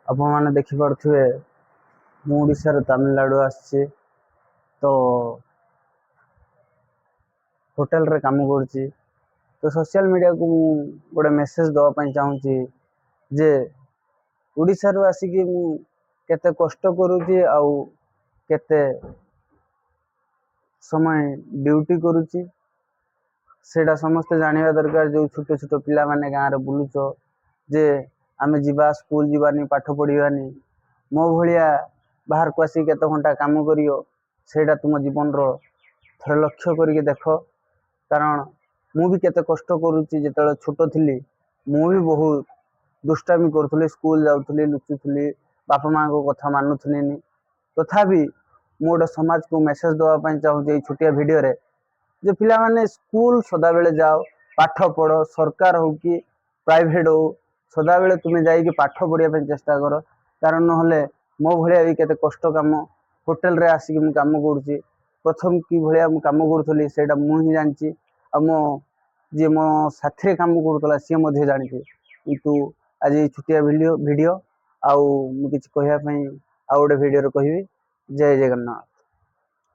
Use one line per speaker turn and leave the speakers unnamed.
ଆପଣମାନେ ଦେଖିପାରୁଥିବେ, ମୁଁ ଓଡ଼ିଶାରୁ ତାମିଲନାଡ଼ୁ ଆସିଛି ତ ହୋଟେଲରେ କାମ କରୁଛି। ତ ସୋସିଆଲ ମିଡ଼ିଆକୁ ମୁଁ ଗୋଟେ ମେସେଜ ଦେବା ପାଇଁ ଚାହୁଁଛି ଯେ ଓଡ଼ିଶାରୁ ଆସିକି ମୁଁ କେତେ କଷ୍ଟ କରୁଛି ଆଉ କେତେ ସମୟ ଡ୍ୟୁଟି କରୁଛି, ସେଇଟା ସମସ୍ତେ ଜାଣିବା ଦରକାର। ଯେଉଁ ଛୋଟ ଛୋଟ ପିଲାମାନେ ଗାଁରେ ବୁଲୁଛ ଯେ ଆମେ ଯିବା, ସ୍କୁଲ ଯିବାନି, ପାଠ ପଢ଼ିବାନି, ମୋ ଭଳିଆ ବାହାରକୁ ଆସିକି କେତେ ଘଣ୍ଟା କାମ କରିବ, ସେଇଟା ତୁମ ଜୀବନର ଥରେ ଲକ୍ଷ୍ୟ କରିକି ଦେଖ। କାରଣ ମୁଁ ବି କେତେ କଷ୍ଟ କରୁଛି। ଯେତେବେଳେ ଛୋଟ ଥିଲି, ମୁଁ ବି ବହୁତ ଦୁଷ୍ଟାମି କରୁଥିଲି, ସ୍କୁଲ ଯାଉଥିଲି, ଲୁଚୁଥିଲି, ବାପା ମାଆଙ୍କ କଥା ମାନୁଥିଲିନି। ତଥାପି ମୁଁ ଗୋଟେ ସମାଜକୁ ମେସେଜ ଦେବା ପାଇଁ ଚାହୁଁଛି ଏଇ ଛୋଟିଆ ଭିଡ଼ିଓରେ ଯେ ପିଲାମାନେ ସ୍କୁଲ ସଦାବେଳେ ଯାଅ, ପାଠ ପଢ଼। ସରକାର ହଉ କି ପ୍ରାଇଭେଟ ହଉ, ସଦାବେଳେ ତୁମେ ଯାଇକି ପାଠ ପଢ଼ିବା ପାଇଁ ଚେଷ୍ଟା କର। କାରଣ ନହେଲେ ମୋ ଭଳିଆ ବି କେତେ କଷ୍ଟ କାମ, ହୋଟେଲରେ ଆସିକି ମୁଁ କାମ କରୁଛି। ପ୍ରଥମ କି ଭଳିଆ ମୁଁ କାମ କରୁଥିଲି, ସେଇଟା ମୁଁ ହିଁ ଜାଣିଛି ଆଉ ମୋ ଯିଏ ମୋ ସାଥିରେ କାମ କରୁଥିଲା, ସିଏ ମଧ୍ୟ ଜାଣିଛି। କିନ୍ତୁ ଆଜି ଏଇ ଛୋଟିଆ ଭିଡ଼ିଓ, ଆଉ ମୁଁ କିଛି କହିବା ପାଇଁ ଆଉ ଗୋଟେ ଭିଡ଼ିଓରେ କହିବି। ଜୟ ଜଗନ୍ନାଥ।